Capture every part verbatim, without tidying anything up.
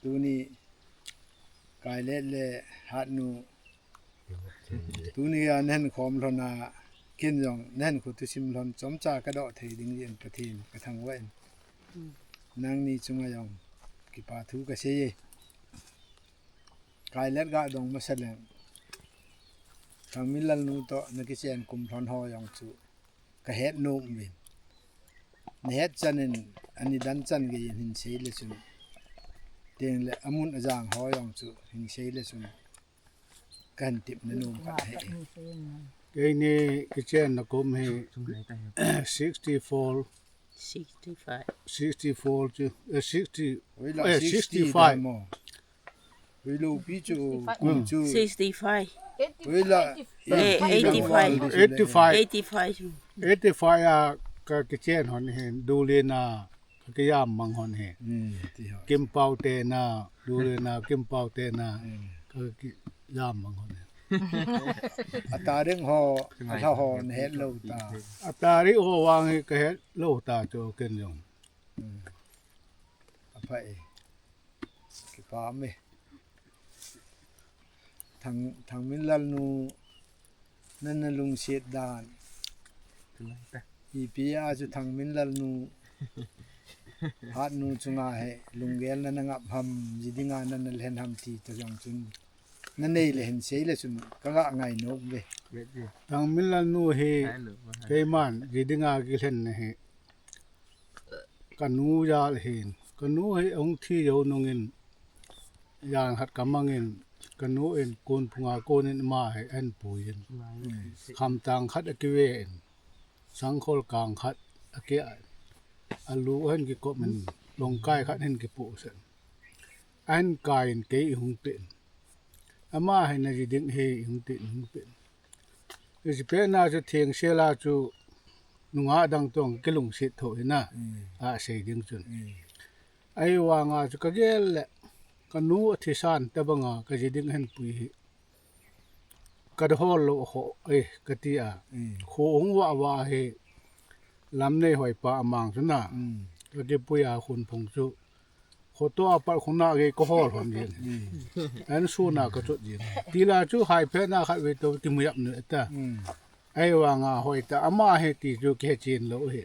Tuni Kailet le Hatnu, tuni a nahin khom lhon a, ken jong nahin khutusim lhon chomcha kadoh thei ding jeh in Pathen kathangvah in. Nangni chunga jong kipa thu kasei e. Kailet ga dong masa leng, Thangminlal nu toh nakichen kum lhon ho jong chu kahet nom uvin. Nahet chan in, ani dan chan gei in hin sei le chun, teng le amun ajang ho jong chu hin sei le chun, kahin tepna nom khat ahi. Keini kichenna kum hi sixty-four, sixty-five. Sixty-four chu, eh, sixty, Oi la, eh, sixty sixty-five. Damo. Oi lo pi chu, kum chu. Sixty-five. Oi la, Eh, eighty-five. Eighty-five. Eighty-five. Eighty-five a ka kichen hon hin, dulin a ka kijam mang hon hi. Hmm, ti ho. Kimpau te na, dulin a, Kimpau te na, Hmm. ka kijam mang hon hi. A tarik ho, a lha ho, nahet lou ta. A tarik ho vang hi kahet lou ta chu ken jong. Hmm. Apha e. Kipa me. Thang, Thangminlal nu, nana lungset dan. Ipi a chu Thangminlal nu, Hatnu chunga hi, lunggel nana ngap ham, ji dinga nana lhen ham ti ta jong chun. Nanei le hin sei le chun, kaga ngai nom ve. Thangminlal nu hi, keiman, ji dinga kilhen na hi. Kanu jal hin, kanu hi ahung thi jou nungin, jan khat kamangin, kanu in kon phunga konin ama hi ahin puiyin. Khamtang khat akiven, sangkhol kang khat akian, alu ahin kikopin, longkai khat ahin kipusen. Ahin kaiyin kei eihung pen. Ama hi naji ding ahi, eihung tin, eihung tin. Ijeh inem itile chu thengsel a chu nungah dang toh kilungset tho hina, asei ding chun. Ahivanga chu kagel le, kanu athisan tobanga kaji ding ahin pui hi. Kahol lou ho, eh, kati a. Kho hung vah vah hi, Lamnei hoipa amang chu na. Kakipui a khun phung chu. Khoto a pat khuna gei kahol hon jin. An suna kachot jin. Tila chu haiphe na khat ve to kimu yap nu eta. Ahivanga hoita ama hi ti chu kihechen lou hi.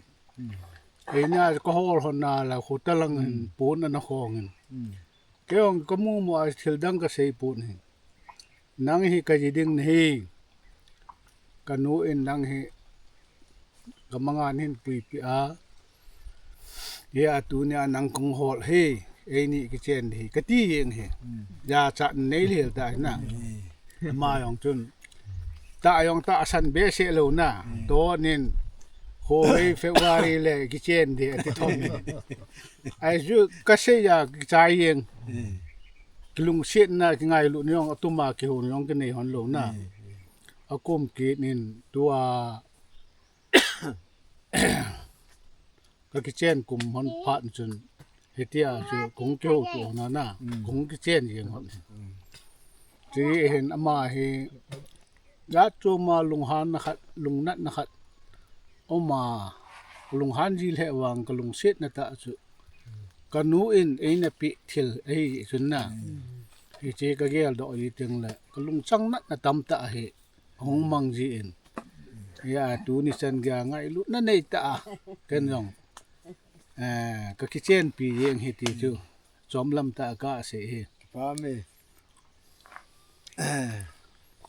Eina kahol hon na la khota langin pon ana khongin. Kei jong kamu mu a thil dang kasei pon hi. Nang hi kaji ding nahi. Kanu in nang hi kamanga hin puipi a. Hia tunia nang kong hol hi. Eini kichen hi. Kati jeng hi. Jachat nei lhel ta hina. Ama jong chun. Ta jong tahsan behseh lou na. Tonin. Kho hi February le kichen ding ati thom. Ahi chu kasei a kichai jeng. Kilungsetna, kingailutna jong, atuma kihou jong kinei hon lou na. Akum kit in tua kakichen kum hon phat chun. Hitia chu kong kihouto na na. Kong kichen jeng hon. Ti hin ama hi Jat choma lunghanna khat, lungnatna khat. Oma, kalunghan ji lheh vang kalungsetna tah chu. Kanu in eina peh thil ahi chun na. Hiche kageldoh ji teng le, kalungchang natna tamtah ahi. Hung mang ji in. Hia, tuni chan geiya ngailutna nei tah a. Ken jong. Eh, kakichenpi jeng hi ti chu. Chomlam tah a kasei hi. Kipa me.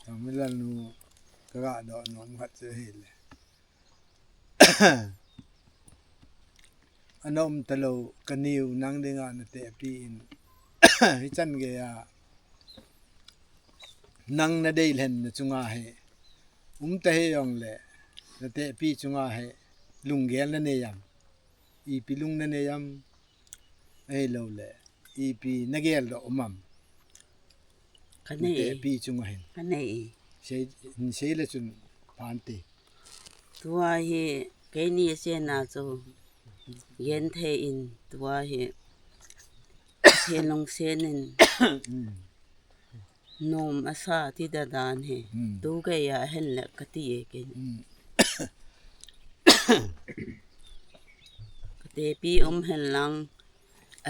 Thangminlal nu kaga doh nom khat chu hile. Ana um talou kaniu nang dinga natehpi in. Hichan geiya. Nang nadei lhenna chunga hi. Um ta hih jongle. Natehpi chunga hi. Lunggel nanei am. Ipi lung nanei am. Ahilou le. Ipi nageldoh um am. Kanei. Natehpi chunga hin. Kanei. Sei, hin sei le chun phante. Tua hi keini achena chu. Genthei in tua hi. Henlong sen in. Nom asa ti da dan hi. Tu geiya hen le kati e ken. Katepi um hen lang.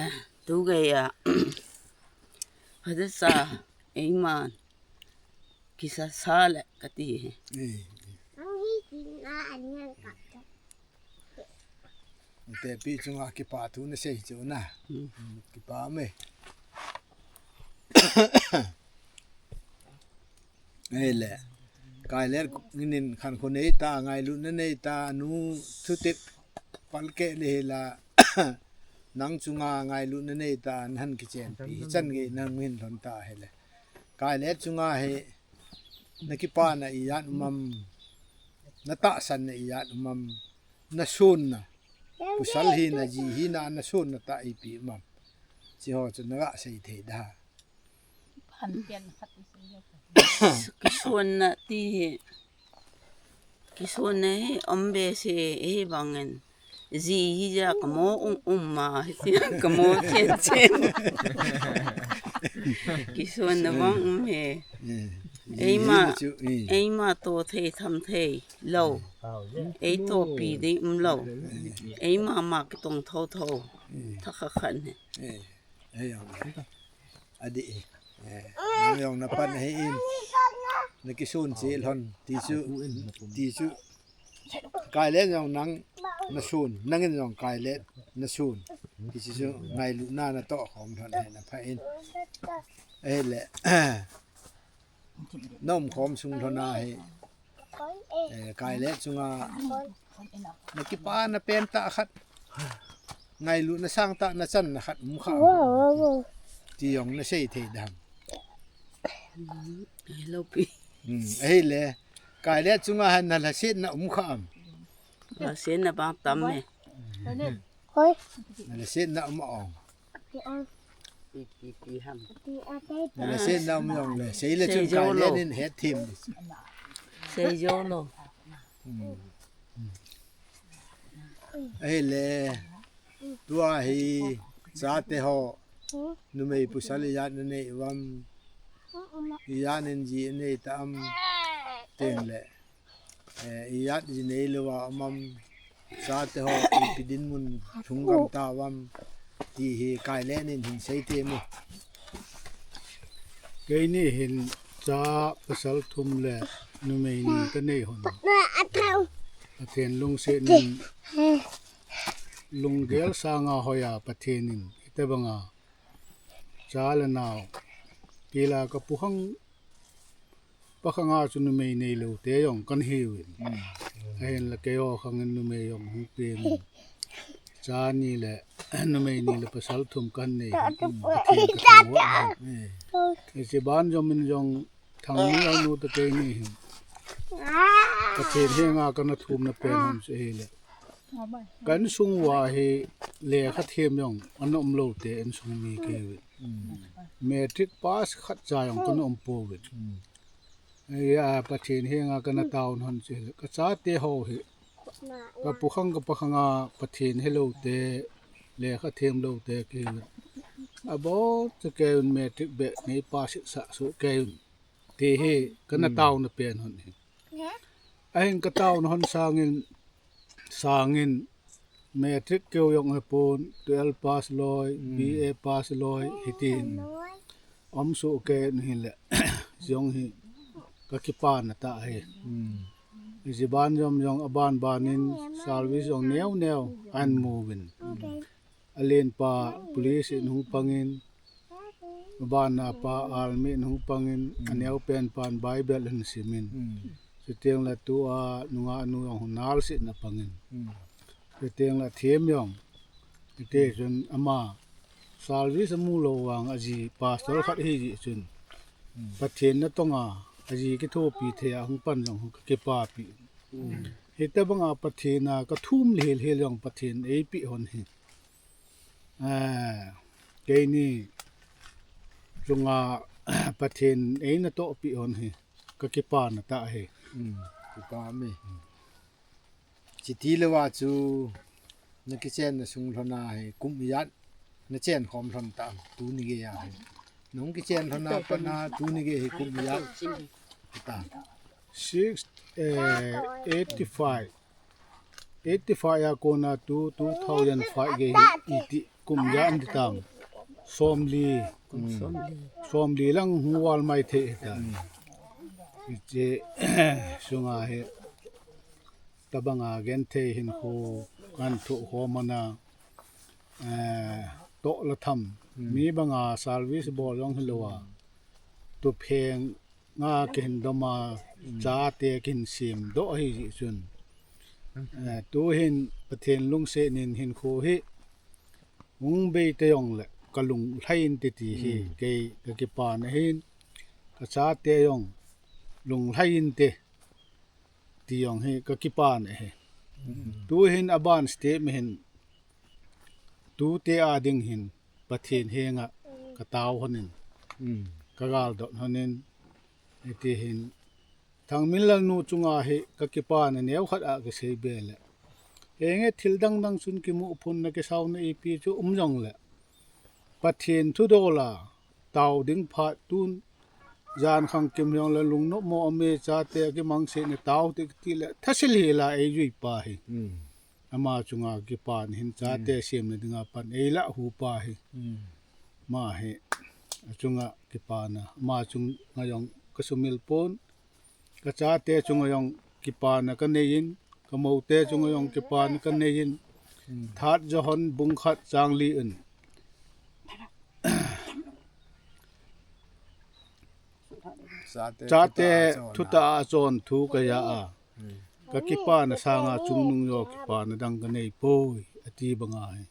Eh, tu geiya. Phate sa, eiman. Kisa sa le kati hi. Eh. Te pi chunga kipa thu nasei chu na. Hmm. Hmm, kipa me. Ei le. Kailet nginin khankho nei ta, ngailutna nei ta, nu thutep palkeh le hila. Nang chunga ngailutna nei ta, nahin kichenpi. Hichan gei nangin lhon ta hile. Kailet chunga hi nakipana ijat um am, natahsanna ijat um am, nasunna. Pasal hina, ji hina, nasunna tah ipi um am. Chiho chu naga sei thei da. Phan pian khat ni sei jo. Kisunna ti hi. Kisunna hi um behseh hi bangin. Ji hija kamo um um ma hi ti kamo chen chen. Kisunna bang um hi. Eh, ji Eima, hina chu, eh. Eima to thei tham thei lou. Ei topi ding um lou. Eima ma kitong tho tho. Eh. Thakha khan hi. Eh. Ei jong. Adi. Eh. Nang jong napan ahi in. Nakisun chi lhon. Ti chu. Ti chu. Kailet jong nang nasun. Nangin jong kailet nasun. Ti chu chu ngailutna natoh khom lhon hi napha in. Ei le. Naum khom sung lhona hi. Eh, kailet chunga. Nakipana pen tah khat. Ngailutna sang tah nachanna khat um kha. Ti jong nasei thei dam. Ei lopi. Hmm, ei le. Kailet chunga hin nalhasetna um kha am. Lhasetna bang tam e. Nalhasetna um a ong. Pi, pi, pi ham. Nalhasetna um jong le. Sei le Sei chun jo lo. Kailet in het thim. Sei jo lo. Hmm. Ei le. Tua hi chate ho. Numei pasal ijat nanei uvam. Ijat in ji anei tam. Teng le. Eh, ijat ji nei lou a um am, chate ho ipi dinmun lhung gam ta uvam, ti hi Kailet in hin sei thei mo. Keini hin cha pasal thum le numei ni kanei hon. Pathen lungset in lunggel sanga hoiya Pathen in hitabanga cha le nao kila kapu hang Pakhanga chu numei neilou te jong kahin hiuvin. Hmm. Ahinla keiho khangin numei jong hung peng in. Cha ni le, numei ni le pasal thum kahin nei. Pathen kathangvah in. Hmm. Hiche banjom in jong Thangni anu te keini hin. Pathen henga kana thumna pen hon chu hile. Ka insung uva hi lekha them jong ana umlou te insung mi kahiuvin. Hmm. Matric pass khat cha jong kana um pouvin. Hmm. Eia, Pathen henga kana taona hon chu hile. Ka chate ho hi. Kapu khang kapa khanga Pathen helou te, lekha themlou te kahiuvin. Abon chu keiuvin matric beh nei pass sah soh keiuvin. Ti hi kana taona pen hon hi. Ahin ka taona hon sangin, sangin matric keu jong hipon, twelve pass loi, B A pass loi, hitin. Umsoh kei in hile, jong hi kakipana tah hi. Hiche banjom jong aban banin service jong neo neo ahin mu uvin. Alenpa police in hung pangin, abanna pa army in hung pangin, aneopen pan Bible ahin simin. Chuteng le tua nungah nu jong hung nalseh in apangin. Chuteng le athem jong. Hiti chun ama service amu lou vang aji pastor khat ahi jeh chun. Pathen natonga aji kithopi thei a hung pan jong kakipapi. Hitabanga Pathen a kathum lhel hel jong Pathen eipeh hon hi. Ah, keini chunga Pathen eina tohpeh hon hi kakipana tah hi. Hmm, kipa me. Chiti louva chu nakichenna sung lhona hi kum ijat nachen khom lhon tam tuni geiya hi. Nahung kichen lhona pat a tuni gei hi kum ijat ta. Six, eh, eighty-five. Eighty-five a kona tu two thousand five gei hi iti kum ijat iti tam. somli, somli lang hung val mai thei ta. Hiche sunga hi tabanga genthei hinkho kan thu khom ana, eh, toh le tham, mi banga service bol jong hilou a, tupheng nga kihin dom a, chate kihin sem doh ahi jeh chun, eh, tuhin Pathen lungset in hinkho hi hung bei tei jongle ka lunglhai inte ti hi kei ka kipana ahin, ka chate jong lunglhai inte ti jong hi ka kipana ahi. Tuhin aban step hin tute a ding hin Pathen henga ka tao lhonin, ka galdot lhonin, hiti hin Thangminlal nu chunga hi ka kipana neo khat a kisei be le, henge thil dang dang chun kimu phun na kisauna ipi chu um jongle, Pathen thudol a tao ding phat tun jan khang kim jongle lungnop mo ame chate kimangse na tao ti ti le thasil hi la ei jui pa hi. Ama chunga kipana hin chate semna dinga pan ei la hu pa hi. Ma hi achunga kipana, ama chunga jong ka sumil pon, ka chate chunga jong kipana ka neiyin, ka moute chunga jong kipana ka neiyin. That John bung khat chang li in. Chate thutah a chon thu ka ja a, ka kipana sanga chungnung jo kipana dang ka nei poi, ati banga hi.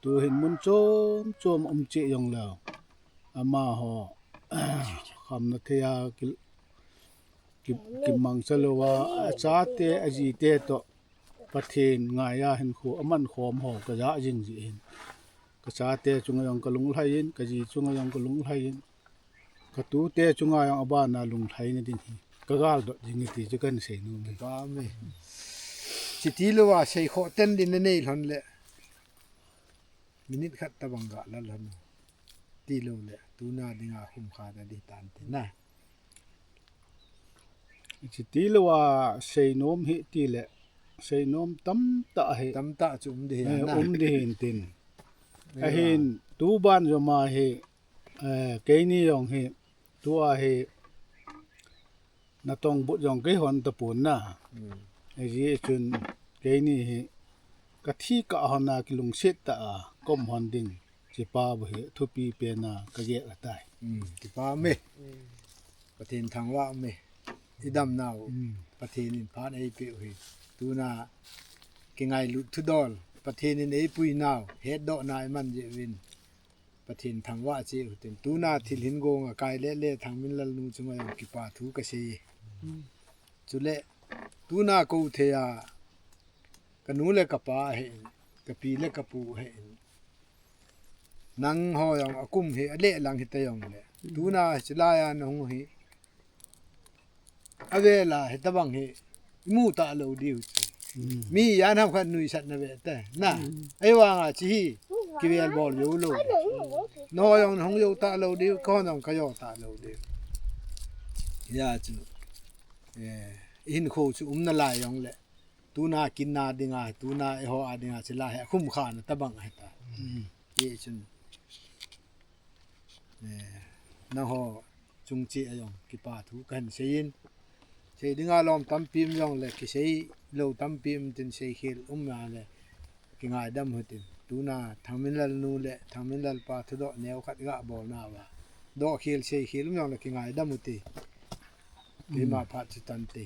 Tuhin mun chom chom um cheh jongle, amaho khamna thei a ki, ki, kimangcha louva, achate, ajite toh Pathen ngaiya hinkho aman khom ho ka ja jing jeh hin, ka chate chunga jong ka lunglhai in, ka ji chunga jong ka lunglhai in, ka tute chunga jong abana lunglhaina ding hi ka galdot jing e ti chu kan seinom e. Amen. Chuti louva sei khoh ten din na nei lhon le, minute khat tabang ga la lhon ti lou le, tuna dinga khum kha da di tan ti na. Chuti louva seinom hi ti le, seinom tamtah hi. Tamtah chu um di hi na. Um di hin tin. Ahin tuban joma hi, eh, keini jong hi, tua hi, natong but jong kei hon tapon na. Ajeh chun keini hi, ka thi ka hon a kilungset tah a ka um hon ding, chepa bu hi thupi pen a ka gel atai. Kipa me. Pathen thangvah me. I damnau Pathen in phat eipeh u hi. Tuna kingailut thudol Pathen in eipui nau hetdohna iman jeh uvin Pathen thangvah cheh u hitin. Tuna thil hin gong a kai le le Thangminlal nu chunga jong kipa thu ka sei. Chule tuna kou thei a ka nu le ka pa ahin, ka pi le ka pu ahin, nangho jong akum hi aleh lang hita jongle, tuna chulai a nahung hi avel a hitabang hi imu talou diu chu. Mi jan ham khat nuisat na ve te na. Ahivanga chi hi kivel bol jou lou. Nangho jong nahung jou talou diu, kahon jong ka jou talou diu. Hijeh chun, eh, hinkho chu um nalai jongle, tuna kinna dinga, tuna eiho a dinga chulai hi akhum khana tabang ahitai. Hijeh chun, eh, nangho chung cheh a jong kipa thu kahin seiyin. Sei dinga lom tampi um jongle, kisei lou tampi um tin, seikhel um a le kingaidam u hitin. Tuna Thangminlal nu le Thangminlal pa thudoh neo khat ga bolna uva, dohkhel seikhel um jongle kingaidam u hite. Keima phat chu tante.